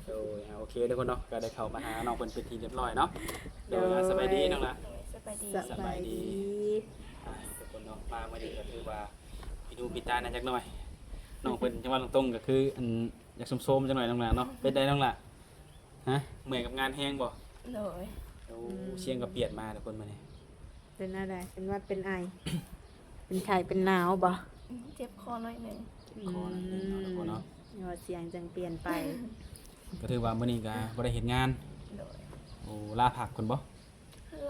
ໂດຍ ອ່າ ໂອເຄທຸກຄົນເນາະ ກໍໄດ້ເຂົ້າມາຫານ້ອງເພິ່ນເປັນທີ່ຮຽບຮ້ອຍເນາະ. ໂດຍ ໂດຍ ສະບາຍດີນ້ອງຫຼ້າ. ໂດຍ ສະບາຍດີ ສະບາຍດີ. ອ່າ ທຸກຄົນເນາະ ມາມື້ນີ້ກໍຄືວ່າພິຫູພິດຕາແດ່ຈັກໜ້ອຍ. ນ້ອງເພິ່ນ ຈະເວົ້າຕົງໆ ກໍຄື ອັນ ຢາກໂຊມໆ ຈັກໜ້ອຍນ້ອງຫຼ້າເນາະ. ເປັນໃດນ້ອງຫຼ້າ? ຮະ? ເມື່ອຍກັບງານແຮງບໍ່? ໂດຍ. ໂອ້ ອືມ ສຽງກໍປຽດມາທຸກຄົນມື້ນີ້. ເປັນແນວໃດ? ເປັນຫວັດເປັນໄອ ເປັນໄຂ້ເປັນໜາວບໍ່? ອືມ ເຈັບຄໍໜ້ອຍໜຶ່ງ. ເຈັບຄໍໜ້ອຍໜຶ່ງເນາະ ອືມ ທຸກຄົນເນາະ. ເພາະວ່າສຽງຈັ່ງປ່ຽນໄປ. ກໍຖືວ່າມື້ນີ້ກໍບໍ່ໄດ້ເຮັດງານ. ໂດຍ. ໂອ້ ລາພັກພຸ້ນບໍ່?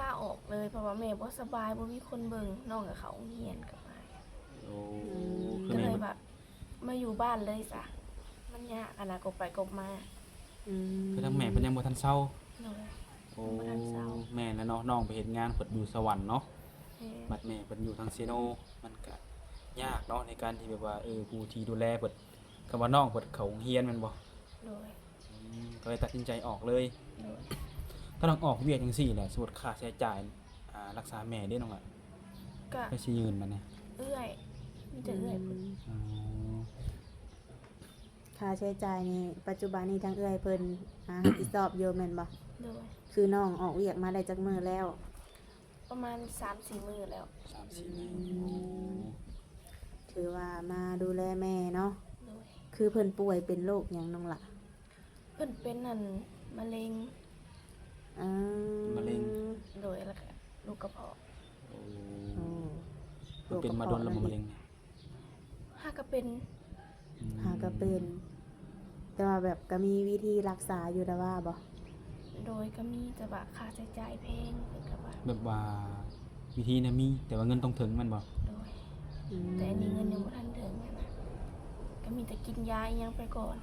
ລາອອກເລີຍ ເພາະວ່າແມ່ບໍ່ສະບາຍ ບໍ່ມີຄົນເບິ່ງ ນ້ອງກໍເຂົ້າໂຮງຮຽນກັບອ້າຍ. ໂອ້ ອືມ ຄື ກໍເລີຍວ່າມາຢູ່ບ້ານເລີຍຊະ ມັນຍາກຫັ້ນນະ ກົບໄປກົບມາ. ອືມ ຄືທາງແມ່ເພິ່ນຍັງບໍ່ທັນເຊົາ. ໂດຍ. ໂອ້ ຍັງບໍ່ທັນເຊົາ. ແມ່ນແລ້ວເນາະ ນ້ອງໄປເຮັດງານເພິ່ນຢູ່ສະຫວັນເນາະ. ແມ່ນ. ບັດແມ່ເພິ່ນຢູ່ທາງເຊໂນ ມັນກະຍາກເນາະ ໃນການທີ່ແບບວ່າ ເອີ ຜູ້ທີ່ດູແລເພິ່ນ ຄຳວ່ານ້ອງເພິ່ນເຂົ້າໂຮງຮຽນແມ່ນບໍ່? ໂດຍ. ອືມ ກໍເລີຍຕັດສິນໃຈອອກເລີຍ. ໂດຍ. ຖ້ານ້ອງອອກວຽກຈັ່ງຊີ້ແຫຼະ ສົມມຸດຄ່າໃຊ້ຈ່າຍ ອ່າ ລັກສາແມ່ເດ້ນ້ອງຫຼ້າ? ກະ ໃຜຊິຍື່ນບັດນີ້? ເອື້ອຍ ມີແຕ່ເອື້ອຍເພິ່ນ. ອືມ ອໍ ຄ່າໃຊ້ຈ່າຍນີ້ ປັດຈຸບັນນີ້ທາງເອື້ອຍເພິ່ນ ອ່າ ຮັບຜິດຊອບຢູ່ແມ່ນບໍ່? ໂດຍ. ຄືນ້ອງອອກວຽກມາໄດ້ຈັກມື້ແລ້ວ? ປະມານສາມສີ່ມື້ແລ້ວ. ສາມສີ່ມື້. ອືມ ໂອ້ ຖືວ່າມາດູແລແມ່ເນາະ. ໂດຍ. ຄືເພິ່ນປ່ວຍເປັນໂລກຫຍັງນ້ອງຫຼ້າ? ເພິ່ນເປັນ ອັນ ມະເຮັງ. ເອີ ເປັນມະເຮັງ. ໂດຍ. ແລ້ວກະໂລກກະເພາະ. ໂອ້ ໂອ້ ເພິ່ນເປັນມາດົນແລ້ວບໍ່ ມະເຮັງ? ຫາກະເປັນ. ອືມ ຫາກະເປັນ. ແຕ່ວ່າແບບກະມີວິທີລັກສາຢູ່ແຕ່ວ່າບໍ່? ໂດຍ ກະມີ ແຕ່ວ່າຄ່າໃຊ້ຈ່າຍແພງ ເພິ່ນກະວ່າ. ແບບວ່າວິທີນະມີ ແຕ່ວ່າເງິນຕ້ອງເຖິງແມ່ນບໍ່? ໂດຍ. ອືມ ແຕ່ອັນນີ້ເງິນຍັງບໍ່ທັນເຖິງຫັ້ນນະ ກະມີແຕ່ກິນຢາອີ່ຫຍັງໄປກ່ອນ.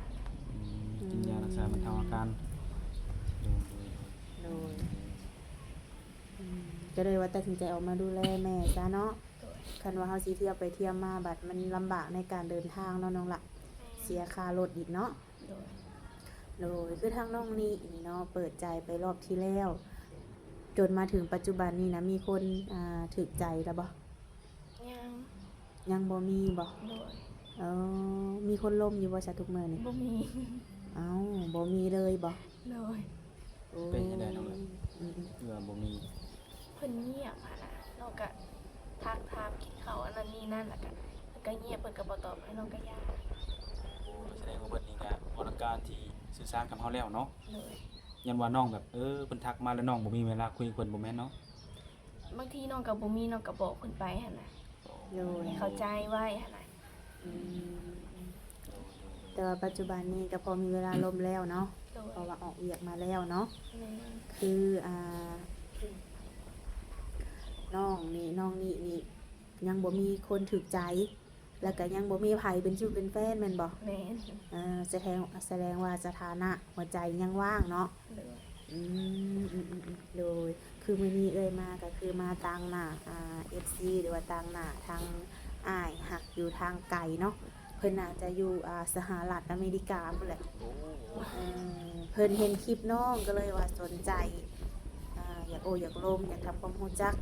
ອືມ ອືມ ກິນຢາລັກສາບັນເທົາອາການ. ໂດຍ ໂດຍ ໂດຍ. ອືມ ກະເລີຍວ່າຕັດສິນໃຈອອກມາດູແລແມ່ຊະເນາະ. ໂດຍ. ຄັນວ່າເຮົາຊິທຽວໄປທຽວມາບັດມັນລຳບາກໃນການເດີນທາງເນາະນ້ອງຫຼ້າ. ແມ່ນ. ເສຍຄ່າລົດອີກເນາະ. ໂດຍ. ໂດຍ. ຄືທາງນ້ອງນິນີ້ເນາະ ເປີດໃຈໄປລອບທີ່ແລ້ວ ຈົນມາເຖິງປັດຈຸບັນນີ້ນະ ມີຄົນ ອ່າ ຖືກໃຈແລ້ວບໍ່? ຍັງ. ຍັງບໍ່ມີບໍ່? ໂດຍ. ເອີ ມີຄົນລົມຢູ່ບໍ່ຊະທຸກມື້ນີ້? ບໍ່ມີ. ເອົ້າ ບໍ່ມີເລີຍບໍ່? ໂດຍ. ໂອ້ ເປັນຈັ່ງໃດນ້ອງ? ອືມໆ ຄືວ່າບໍ່ມີ. ເພິ່ນງຽບຫັ້ນນະ ນ້ອງກະທັກຖາມກິນເຂົ້າອັນນັ້ນນີ້ນັ້ນ ແລ້ວກະ ເພິ່ນກະງຽບ ເພິ່ນກະບໍ່ຕອບໃຫ້ນ້ອງກະຢ່າ. ໂອ້ ສະແດງວ່າເພິ່ນນີ້ກະບໍ່ຕ້ອງການທີ່ສື່ສານກັບເຮົາແລ້ວເນາະ. ໂດຍ. ຢ້ານວ່ານ້ອງແບບ ເອີ ເພິ່ນທັກມາແລ້ວນ້ອງບໍ່ມີເວລາຄຸຍເພິ່ນ ບໍ່ແມ່ນເນາະ? ບາງທີນ້ອງກະບໍ່ມີ ນ້ອງກະບອກເພິ່ນໄປຫັ້ນນະ. ໂດຍ. ໃຫ້ເຂົ້າໃຈໄວ້ຫັ້ນນະ. ອືມ ແຕ່ວ່າປັດຈຸບັນນີ້ກະພໍມີເວລາລົມແລ້ວເນາະ. ໂດຍ. ເພາະວ່າອອກວຽກມາແລ້ວເນາະ. ແມ່ນ. ຄື ອ່າ ນ້ອງນີ້ ນ້ອງນິນີ້ຍັງບໍ່ມີຄົນຖືກໃຈ ແລ້ວກະຍັງບໍ່ມີໃຜເປັນຊູ້ເປັນແຟນແມ່ນບໍ່? ແມ່ນ. ເອີ ສະແດງ ສະແດງວ່າສະຖານະຫົວໃຈຍັງວ່າງເນາະ. ໂດຍ. ອືມ ອືມ ອືມ ອືມ ໂດຍ. ຄືມື້ນີ້ເອື້ອຍມາກະຄືມາຕາງໜ້າ ອ່າ ເອັຟຊີ ຫຼືວ່າຕາງໜ້າທາງອ້າຍຮັກຢູ່ທາງໄກເນາະ. ເພິ່ນໜ້າຈະຢູ່ ອ່າ ສະຫະລັດອາເມລິກາພຸ້ນແຫຼະ. ໂອ້ ເອີ ເພິ່ນເຫັນຄລິບນ້ອງກະເລີຍວ່າສົນໃຈ ອ່າ ຢາກໂອ້ຢາກລົມ ຢາກທຳຄວາມຮູ້ຈັກ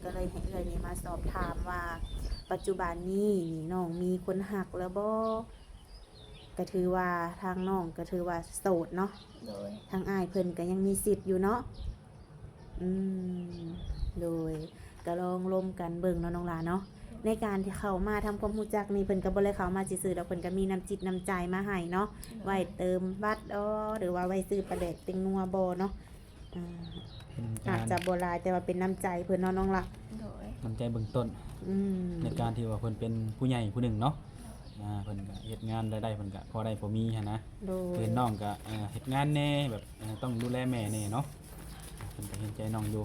ກະເລີຍໃຫ້ເອື້ອຍນີ້ມາສອບຖາມວ່າ ປັດຈຸບັນນີ້ນີ້ນ້ອງມີຄົນຮັກແລ້ວບໍ່? ກະຖືວ່າທາງນ້ອງກະຖືວ່າໂສດເນາະ. ໂດຍ. ທາງອ້າຍເພິ່ນກະຍັງມີສິດຢູ່ເນາະ. ອືມ ໂດຍ. ກະລອງລົມກັນເບິ່ງເນາະນ້ອງຫຼ້າເນາະ. ໂດຍ. ໃນການທີ່ເຂົ້າມາທຳຄວາມຮູ້ຈັກນີ້ ເພິ່ນກະບໍ່ໄດ້ເຂົ້າມາຊື່ໆດອກ ເພິ່ນກະມີນ້ຳຈິດນ້ຳໃຈມາໃຫ້ເນາະ. ໂດຍ. ໄວ້ເຕີມບັດ ອໍ ຫຼືວ່າໄວ້ຊື້ປາແດກແປ້ງນົວບໍ່ເນາະ. ອືມ ອາດຈະບໍ່ຫຼາຍ ແຕ່ວ່າເປັນນ້ຳໃຈເພິ່ນເນາະນ້ອງຫຼ້າ. ໂດຍ. ນ້ຳໃຈເບື້ອງຕົ້ນ. ອືມ ໃນການທີ່ວ່າເພິ່ນເປັນຜູ້ໃຫຍ່ຜູ້ໜຶ່ງເນາະ. ໂດຍ. ອ່າ ເພິ່ນກະເຮັດງານລາຍໄດ້ ເພິ່ນກະພໍໄດ້ພໍມີຫັ້ນນະ. ໂດຍ. ເຫັນນ້ອງກະ ເອີ ເຮັດງານແດ່ ແບບ ເອີ ຕ້ອງດູແລແມ່ແດ່ເນາະ. ເພິ່ນກະເຫັນໃຈນ້ອງຢູ່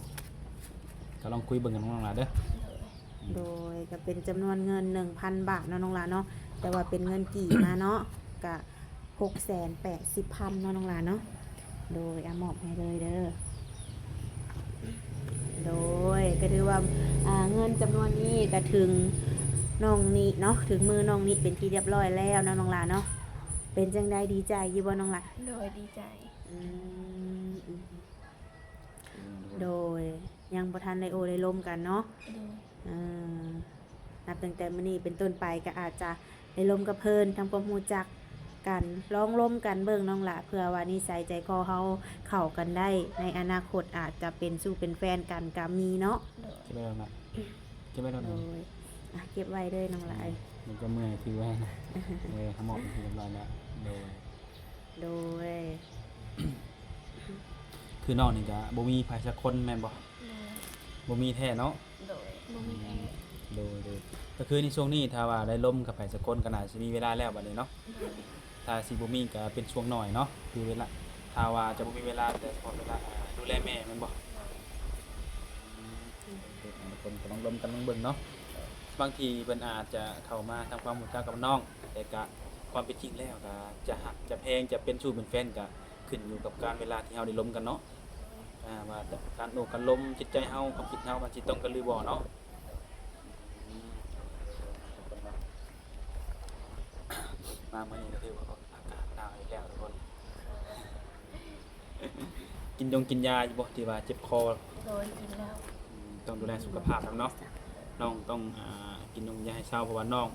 ກະລອງຄຸຍເບິ່ງກັບນ້ອງຫຼ້າເດີ. ໂດຍ. ໂດຍ. ກະເປັນຈຳນວນເງິນໜຶ່ງພັນບາດເນາະນ້ອງຫຼ້າເນາະ. ແຕ່ວ່າເປັນເງິນກີບມາເນາະ ກະ ຫົກແສນແປດສິບພັນເນາະນ້ອງຫຼ້າເນາະ. ໂດຍ ອາ ມອບໃຫ້ເລີຍເດີ. ໂດຍ ກະຖືວ່າ ອ່າ ເງິນຈຳນວນນີ້ກະເຖິງນ້ອງນິເນາະ ເຖິງມືນ້ອງນິເປັນທີ່ຮຽບຮ້ອຍແລ້ວເນາະນ້ອງຫຼ້າເນາະ. ເປັນຈັ່ງໃດ ດີໃຈຢູ່ບໍ່ນ້ອງຫຼ້າ? ໂດຍ ດີໃຈ. ອືມ ອືມ ໂດຍ ຍັງບໍ່ທັນໄດ້ໂອ້ໄດ້ລົມກັນເນາະ. ໂດຍ. ເອີ ນັບຕັ້ງແຕ່ມື້ນີ້ເປັນຕົ້ນໄປ ກໍອາດຈະໄດ້ລົມກັບເພິ່ນ ທຳຄວາມຮູ້ຈັກ ກັນ ລອງລົມກັນເບິ່ງນ້ອງຫຼ້າ ເພື່ອວ່ານິໄສໃຈຄໍເຮົາເຂົ້າກັນໄດ້ ໃນອະນາຄົດອາດຈະເປັນຊູ່ເປັນແຟນກັນກໍມີເນາະ. ໂດຍ ເກັບໄວ້ແລ້ວນະ ເກັບໄວ້ແລ້ວນະ ໂດຍ ອ່ະ ເກັບໄວ້ເດີນ້ອງຫຼ້າ ອືມ ມັນກໍເມື່ອຍຖືໄວ້ນະ ເອີ ເຮົາມອບເປັນທີ່ຮຽບຮ້ອຍແລ້ວ. ໂດຍ ໂດຍ ຄືນ້ອງນີ້ກໍບໍ່ມີໃຜສັກຄົນແມ່ນບໍ່? ໂດຍ ບໍ່ມີແທ້ເນາະ? ໂດຍ ບໍ່ມີແທ້. ໂດຍ ໂດຍ ກໍຄືໃນຊ່ວງນີ້ຖ້າວ່າໄດ້ລົມກັບໃຜສັກຄົນກໍໜ້າຊິມີເວລາແລ້ວບັດນີ້ເນາະ. ໂດຍ ຖ້າຊິບໍ່ມີກໍເປັນຊ່ວງໜ້ອຍເນາະ ຄືເວລາ ຖ້າວ່າຈະບໍ່ມີເວລາ ແຕ່ສະເພາະເວລາ ອ່າ ດູແລແມ່ແມ່ນບໍ່? ໂດຍ ອືມ ທຸກຄົນກໍລອງລົມກັນລອງເບິ່ງເນາະ. ບາງທີເພິ່ນອາດຈະເຂົ້າມາທຳຄວາມຮູ້ຈັກກັບນ້ອງ ແຕ່ກະຄວາມເປັນຈິງແລ້ວກະຈະຮັກຈະແພງ ຈະເປັນຊູ່ເປັນແຟນ ກະຂຶ້ນຢູ່ກັບການເວລາທີ່ເຮົາໄດ້ລົມກັນເນາະ. ອ່າ ວ່າການໂອ້ການລົມ ຈິດໃຈເຮົາ ຄວາມຄິດເຮົາ ມັນຊິຕົງກັນຫຼືບໍ່ເນາະ. ອືມ ມາມື້ນີ້ກໍຖືວ່າ ອາກາດໜາວອີກແລ້ວທຸກຄົນ. ກິນຢົງກິນຢາຢູ່ບໍ່ ທີ່ວ່າເຈັບຄໍ? ໂດຍ ກິນແລ້ວ. ອືມ ຕ້ອງດູແລສຸຂະພາບນຳເນາະ. ນ້ອງຕ້ອງ ອ່າ ກິນຢົງຢາໃຫ້ເຊົາ ເພາະວ່ານ້ອງ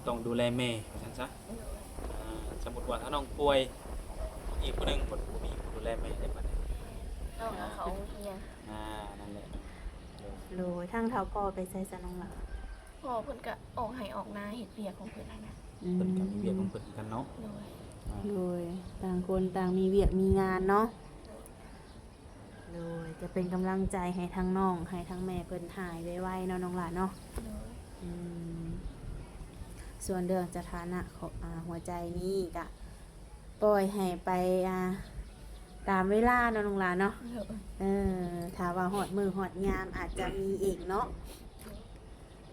ຕ້ອງດູແລແມ່ ວ່າຊັ້ນຊະ. ໂດຍ ອ່າ ສົມມຸດວ່າຖ້ານ້ອງປ່ວຍ ອີກຜູ້ໜຶ່ງບໍ່ ບໍ່ມີຜູ້ດູແລແມ່ໄດ້ປານໃດ? ນ້ອງເຂົາຮຽນ. ອ່າ ນັ້ນແຫຼະ. ໂດຍ ໂດຍ ທາງເຖົ້າພໍ່ໄປໃສຊະນ້ອງຫຼ້າ? ພໍ່ເພິ່ນກະອອກໄຮ່ອອກນາເຮັດວຽກຂອງເພິ່ນຫັ້ນນະ. ອືມ ເພິ່ນກະມີວຽກຂອງເພິ່ນຄືກັນເນາະ. ໂດຍ ອ່າ ໂດຍ ຕ່າງຄົນຕ່າງມີວຽກມີງານເນາະ. ໂດຍ ຈະເປັນກຳລັງໃຈໃຫ້ທັງນ້ອງ ໃຫ້ທັງແມ່ເພິ່ນຫາຍໄວໆເນາະນ້ອງຫຼ້າເນາະ. ໂດຍ ອືມ ສ່ວນເລື່ອງສະຖານະຂອງ ອ່າ ຫົວໃຈນີ້ກະ ປ່ອຍໃຫ້ໄປ ອ່າ ຕາມເວລາເນາະນ້ອງຫຼ້າເນາະ. ໂດຍ ເອີ ຖ້າວ່າຮອດມື້ຮອດຍາມອາດຈະມີເອງເນາະ.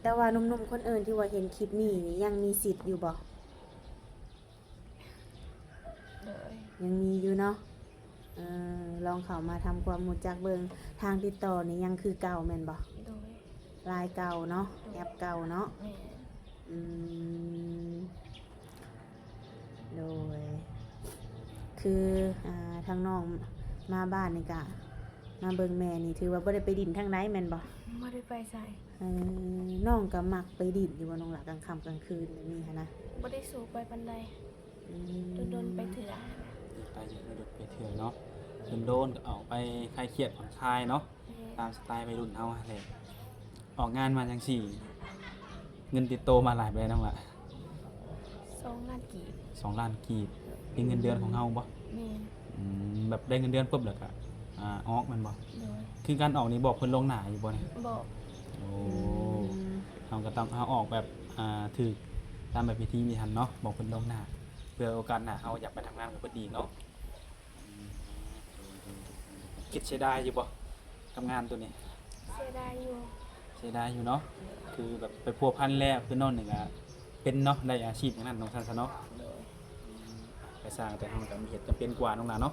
ແຕ່ວ່າໜຸ່ມໆຄົນອື່ນທີ່ວ່າເຫັນຄລິບນີ້ນີ້ ຍັງມີສິດຢູ່ບໍ່? ໂດຍ ຍັງມີຢູ່ເນາະ. ເອີ ລອງເຂົ້າມາທຳຄວາມຮູ້ຈັກເບິ່ງ ທາງຕິດຕໍ່ນີ້ຍັງຄືເກົ່າແມ່ນບໍ່? ໂດຍ ລາຍເກົ່າເນາະ. ໂດຍ ແອັບເກົ່າເນາະ. ແມ່ນ. ອືມ ໂດຍ ຄື ອ່າ ທາງນ້ອງມາບ້ານນີ້ກະມາເບິ່ງແມ່ນີ້ ຖືວ່າບໍ່ໄດ້ໄປດິນທາງໃດແມ່ນບໍ່? ບໍ່ໄດ້ໄປໃສ. ເອີ ນ້ອງກໍມັກໄປດິນຢູ່ບໍ່ນ້ອງຫຼ້າ ກາງຄ່ຳກາງຄືນແບບນີ້ຫັ້ນນະ? ບໍ່ໄດ້ສູໄປປານໃດ. ອືມ ດົນໆໄປເທື່ອ. ໄປດົນໆໄປເທື່ອເນາະ. ໂດນໆກໍອອກໄປຄາຍຄຽດຜ່ອນຄາຍເນາະ. ແມ່ນ. ຕາມສະໄຕໄວລຸ້ນເຮົາຫັ້ນແຫຼະ. ອອກງານມາຈັ່ງຊີ້ ເງິນຕິດໂຕມາຫຼາຍປານໃດນ້ອງຫຼ້າ? ສອງລ້ານກີບ. ສອງລ້ານກີບ ເປັນເງິນເດືອນຂອງເຮົາບໍ່? ແມ່ນ. ອືມ ແບບໄດ້ເງິນເດືອນປຶບແລ້ວກະ ອ່າ ອອກແມ່ນບໍ່? ໂດຍ. ຄືການອອກນີ້ບອກເພິ່ນລ່ວງໜ້າຢູ່ບໍ່ນີ້? ບອກ. ໂອ້ ອືມ ເຮົາກໍຕ້ອງ ເຮົາອອກແບບ ອ່າ ຖືກຕາມແບບພິທີນີ້ຫັ້ນເນາະ ບອກເພິ່ນລ່ວງໜ້າ ເພື່ອໂອກາດໜ້າເຮົາຢາກໄປທຳງານກັບເພິ່ນອີກເນາະ. ອືມ ຄິດເສຍດາຍຢູ່ບໍ່ກັບງານໂຕນີ້? ເສຍດາຍຢູ່. ເສຍດາຍຢູ່ເນາະ. ຄືແບບໄປພົວພັນແລ້ວ ຄືນ້ອງນີ້ກະເປັນເນາະ ໄດ້ອາຊີບຢ່າງນັ້ນເນາະ ຊັ້ນຊະເນາະ. ໂດຍ. ອືມ ກະຊ່າງ ແຕ່ເຮົາກະມີເຫດຈຳເປັນກວ່ານ້ອງຫຼ້າເນາະ.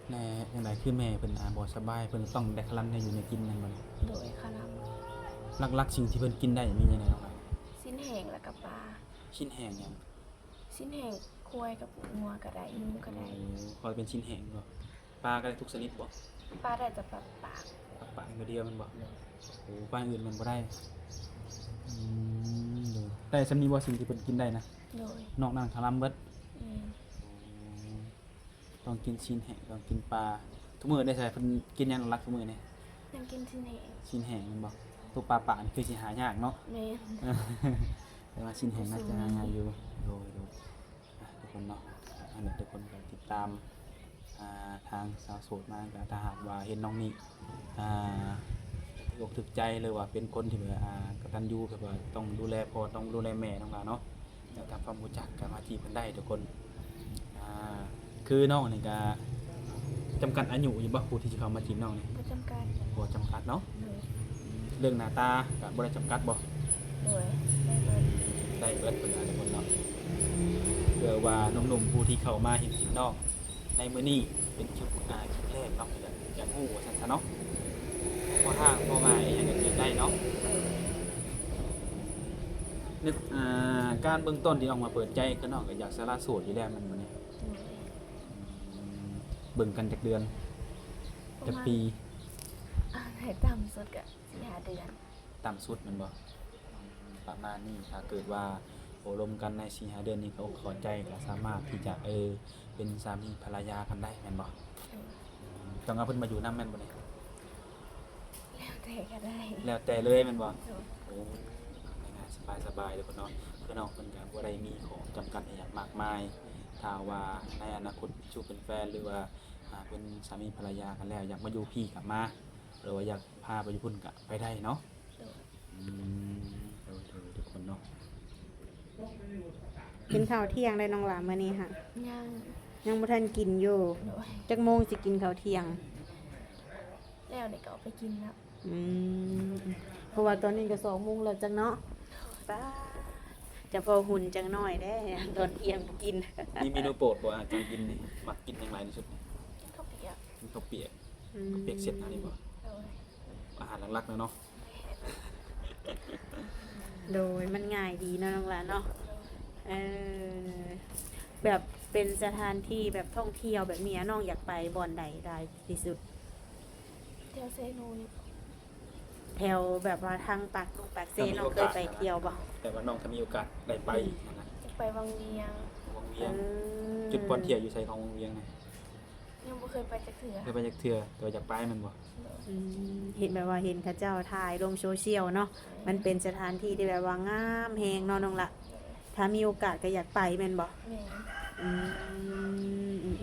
ແມ່ນ. ແລະ ຈັ່ງໃດ ຄືແມ່ເພິ່ນ ອ່າ ບໍ່ສະບາຍ ເພິ່ນຕ້ອງໄດ້ຄະລຳແນວຢູ່ແນວກິນແມ່ນບໍ່? ໂດຍ ຄະລຳ. ຫຼັກໆສິ່ງທີ່ເພິ່ນກິນໄດ້ມີຫຍັງແດ່ນ້ອງ? ຊີ້ນແຫ້ງ ແລ້ວກະປາ. ຊີ້ນແຫ້ງຫຍັງ? ຊີ້ນແຫ້ງຄວາຍກັບງົວກໍໄດ້ ໝູກໍໄດ້. ໂອ້ ຂໍເປັນຊີ້ນແຫ້ງເນາະ. ປາກໍໄດ້ທຸກຊະນິດບໍ່? ປາໄດ້ແຕ່ປາປາກ. ປາປາກຢ່າງດຽວແມ່ນບໍ່? ໂດຍ. ໂອ້ ປາອື່ນມັນບໍ່ໄດ້. ອືມ ໂດຍ. ໄດ້ຊ່ຳນີ້ບໍ່ ສິ່ງທີ່ເພິ່ນກິນໄດ້ນະ? ໂດຍ. ນອກນັ້ນຄະລຳເບິດ. ແມ່ນ. ໂອ້ ຕ້ອງກິນຊີ້ນແຫ້ງ ຕ້ອງກິນປາ. ທຸກມື້ໄດ້ໃສ ເພິ່ນກິນຫຍັງຫຼັກໆທຸກມື້ນີ້? ຍັງກິນຊີ້ນແຫ້ງ. ຊີ້ນແຫ້ງແມ່ນບໍ່? ໂຕປາປ່ານີ້ຄືຊິຫາຍາກເນາະ. ແມ່ນ. ແຕ່ວ່າຊີ້ນແຫ້ງໜ້າຈະຫາງ່າຍຢູ່. ໂດຍ ໂດຍ. ອ່ະ ທຸກຄົນເນາະ ອັນນີ້ທຸກຄົນກໍຕິດຕາມ ອ່າ ທາງສາວໂສດມາ ກໍຖ້າຫາກວ່າເຫັນນ້ອງນີ້ ອ່າ ຖືກອົກຖືກໃຈ ຫຼືວ່າເປັນຄົນທີ່ແບບ ອ່າ ກະຕັນຍູ ແບບວ່າຕ້ອງດູແລພໍ່ ຕ້ອງດູແລແມ່ນ້ອງຫຼ້າເນາະ ຢາກທຳຄວາມຮູ້ຈັກ ກໍມາຈີບເພິ່ນໄດ້ທຸກຄົນ. ອ່າ ຄືນ້ອງນີ້ກະຈຳກັດອາຍຸຢູ່ບໍ່ ຜູ້ທີ່ຊິເຂົ້າມາຈີບນ້ອງນີ້? ບໍ່ຈຳກັດ. ບໍ່ຈຳກັດເນາະ. ໂດຍ. ເລື່ອງໜ້າຕາກະບໍ່ໄດ້ຈຳກັດບໍ່? ໂດຍ ໄດ້ເບິດ. ໄດ້ເບິດ ເພິ່ນວ່າທຸກຄົນເນາະ. ເພື່ອວ່າໜຸ່ມໆຜູ້ທີ່ເຂົ້າມາເຫັນຄລິບນ້ອງໃນມື້ນີ້ເປັນຄລິບ ອ່າ ຄລິບແລກເນາະ ຢາກ ຢາກຮູ້ວ່າຊັ້ນຊະເນາະ ພໍຮ່າງພໍໝາຍຫຍັງກໍເປັນໄດ້ເນາະ. ນຶກ ອ່າ ການເບື້ອງຕົ້ນທີ່ນ້ອງມາເປີດໃຈ ຄືນ້ອງກໍຢາກສະຫຼະໂສດຢູ່ແລ້ວແມ່ນບໍ່ນີ້? ໂດຍ. ເບິ່ງກັນຈັກເດືອນ? ປະມານ ຈັກປີ? ອ່າ ໃຫ້ຕ່ຳສຸດກະສີ່ຫ້າເດືອນ. ຕ່ຳສຸດແມ່ນບໍ່? ປະມານນີ້ ຖ້າເກີດວ່າໂອ້ລົມກັນໃນສີ່ຫ້າເດືອນນີ້ ເຂົາອົກເຂົ້າໃຈ ກໍສາມາດທີ່ຈະ ເອີ ເປັນສາມີພັນລະຍາກັນໄດ້ແມ່ນບໍ່? ຕ້ອງເອົາເພິ່ນມາຢູ່ນຳແມ່ນບໍ່ນີ້? ແລ້ວແຕ່ກໍໄດ້ ແລ້ວແຕ່ເລີຍແມ່ນບໍ່? ໂດຍ ໂອ້ ງ່າຍໆ ສະບາຍໆ ເດີເພິ່ນເນາະ ຄືນ້ອງເພິ່ນກໍບໍ່ໄດ້ມີຂໍ້ຈຳກັດອີ່ຫຍັງມາກມາຍ ຖ້າວ່າໃນອະນາຄົດຊິເປັນແຟນ ຫຼືວ່າ ອ່າ ເປັນສາມີພັນລະຍາກັນແລ້ວ ຢາກມາຢູ່ພີ້ກໍມາ ຫຼືວ່າຢາກພາໄປຢູ່ພຸ້ນກໍໄປໄດ້ເນາະ? ໂດຍ ອືມ ໂດຍໆ ທຸກຄົນເນາະ ກິນເຂົ້າທ່ຽງໄດ້ນ້ອງຫຼ້າມື້ນີ້ຫະ? ຍັງ ຍັງບໍ່ທັນກິນຢູ່ ໂດຍ ຈັກໂມງຊິກິນເຂົ້າທ່ຽງ? ແລ້ວນີ້ກໍອອກໄປກິນແລ້ວ ອືມ ເພາະວ່າຕອນນີ້ກໍສອງໂມງແລ້ວຈັກເນາະ ປ້າ ຈະພໍຫຸ່ນຈັກໜ້ອຍເດ້ ຕອນທ່ຽງບໍ່ກິນ ມີເມນູໂປດບໍ່? ອາຫານການກິນນີ້ ມັກກິນຫຍັງຫຼາຍທີ່ສຸດ? ກິນເຂົ້າປຽກ ກິນເຂົ້າປຽກ ອືມ ເຂົ້າປຽກເສັດອັນນີ້ບໍ່? ໂດຍ ອາຫານຫຼັກໆ ແລ້ວເນາະ ໂດຍ ມັນງ່າຍດີເນາະນ້ອງຫຼ້າເນາະ ເອີ ແບບເປັນສະຖານທີ່ແບບທ່ອງທ່ຽວແບບນີ້ ນ້ອງຢາກໄປບ່ອນໃດຫຼາຍທີ່ສຸດ? ແຖວເຊໂນນີ້ ແຖວແບບວ່າທາງປາກດົງປາກເຊ ນ້ອງເຄີຍໄປທ່ຽວບໍ່? ແບບວ່ານ້ອງຖ້າມີໂອກາດໄດ້ໄປ ອືມ ຫັ້ນນະ ຢາກໄປວັງວຽງ ວັງວຽງ ເອີ ຈຸດບ່ອນທ່ຽວຢູ່ໃສຂອງວັງວຽງນະ? ຍັງບໍ່ເຄີຍໄປຈັກເທື່ອ ເຄີຍໄປຈັກເທື່ອ ແຕ່ວ່າຢາກໄປແມ່ນບໍ່? ໂດຍ ອືມ ເຫັນແບບວ່າເຫັນເຂົາເຈົ້າຖ່າຍລົງໂຊຊຽວເນາະ ມັນເປັນສະຖານທີ່ທີ່ແບບວ່າງາມແຮງເນາະນ້ອງຫຼ້າ ໂດຍ ຖ້າມີໂອກາດກໍຢາກໄປແມ່ນບໍ່? ແມ່ນ ອືມ ອືມ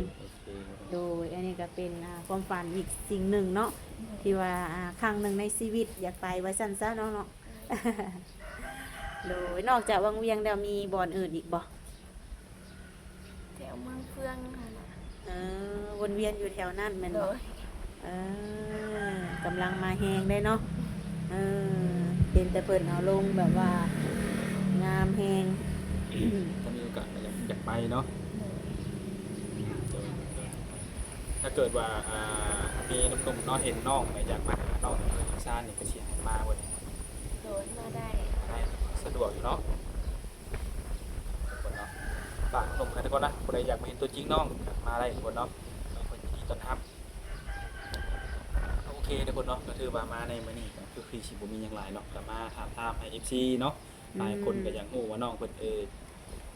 ໆ ໂດຍ ອັນນີ້ກໍເປັນ ອ່າ ຄວາມຝັນອີກສິ່ງໜຶ່ງເນາະ ໂດຍ ທີ່ວ່າ ອ່າ ຄັ້ງໜຶ່ງໃນຊີວິດຢາກໄປວ່າຊັ້ນຊະເນາະ ໂດຍ ນອກຈາກວັງວຽງແລ້ວມີບ່ອນອື່ນອີກບໍ່? ແຖວເມືອງເຟືອງຫັ້ນນະ ເອີ ວົນວຽນຢູ່ແຖວນັ້ນແມ່ນບໍ່? ໂດຍ ເອີ ກຳລັງມາແຮງເດ້ເນາະ ເອີ ເຫັນແຕ່ເພິ່ນເອົາລົງແບບວ່າງາມແຮງ ຖ້າມີໂອກາດກໍຢາກ ຢາກໄປເນາະ ໂດຍ ໂດຍ ໂດຍ ຖ້າເກີດວ່າ ອ່າ ມີໜຸ່ມໆ ເນາະ ເຫັນນ້ອງ ແລ້ວຢາກມາຫານ້ອງ ເອີ ຊານນີ້ ກໍຊິໃຫ້ມາບໍ່ນີ້? ໂດຍ ມາໄດ້ ໄດ້ ສະດວກຢູ່ເນາະ ທຸກຄົນເນາະ ຝາກໜຸ່ມກັນທຸກຄົນນະ ຜູ້ໃດຢາກມາເຫັນຕົວຈິງນ້ອງ ກໍມາໄດ້ທຸກຄົນເນາະ ເພິ່ນຍິນດີຕ້ອນຮັບ ໂອເຄທຸກຄົນເນາະ ກໍຖືວ່າມາໃນມື້ນີ້ກໍຄື ຄືຊິບໍ່ມີຫຍັງຫຼາຍເນາະ ກໍມາຖາມຖາມໃຫ້ເອັຟຊີເນາະ ອືມ ຫຼາຍຄົນກໍຢາກຮູ້ວ່ານ້ອງເພິ່ນ ເອີ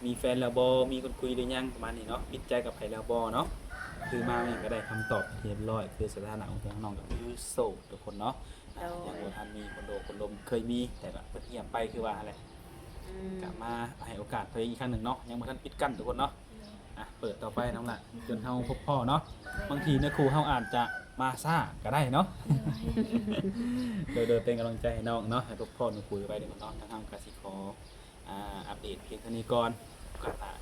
ມີແຟນແລ້ວບໍ່ ມີຄົນຄຸຍຫຼືຍັງ ປະມານນີ້ເນາະ ປິດໃຈກັບໃຜແລ້ວບໍ່ເນາະ ຄືມານີ້ກໍໄດ້ຄຳຕອບທີ່ຮຽບຮ້ອຍ ຄືສະຖານະຂອງນ້ອງກໍຄືໂສດທຸກຄົນເນາະ ໂດຍ ຍັງບໍ່ທັນມີຄົນໂອ້ຄົນລົມ ເຄີຍມີ ແຕ່ກໍເພິ່ນຫຽບໄປ ຄືວ່າຫັ້ນແຫຼະ ອືມ ກໍມາໃຫ້ໂອກາດຕົວເອງອີກຄັ້ງໜຶ່ງເນາະ ຍັງບໍ່ທັນປິດກັ້ນທຸກຄົນເນາະ ໂດຍ ອ່ະ ເປີດຕໍ່ໄປນ້ອງຫຼ້າ ຈົນເຮົາພົບພໍ້ເນາະ ໂດຍ ບາງທີເນື້ອຄູ່ເຮົາອາດຈະມາຊ້າກໍໄດ້ເນາະ ໂດຍ ໂດຍ ໂດຍ ເປັນກຳລັງໃຈໃຫ້ນ້ອງເນາະ ໃຫ້ພົບພໍ້ເນື້ອຄູ່ໄວໆ ເດີເນາະ ທາງເຮົາກໍຊິຂໍ ອ່າ ອັບເດດພຽງເທົ່ານີ້ກ່ອນ ໂອກາດໜ້າ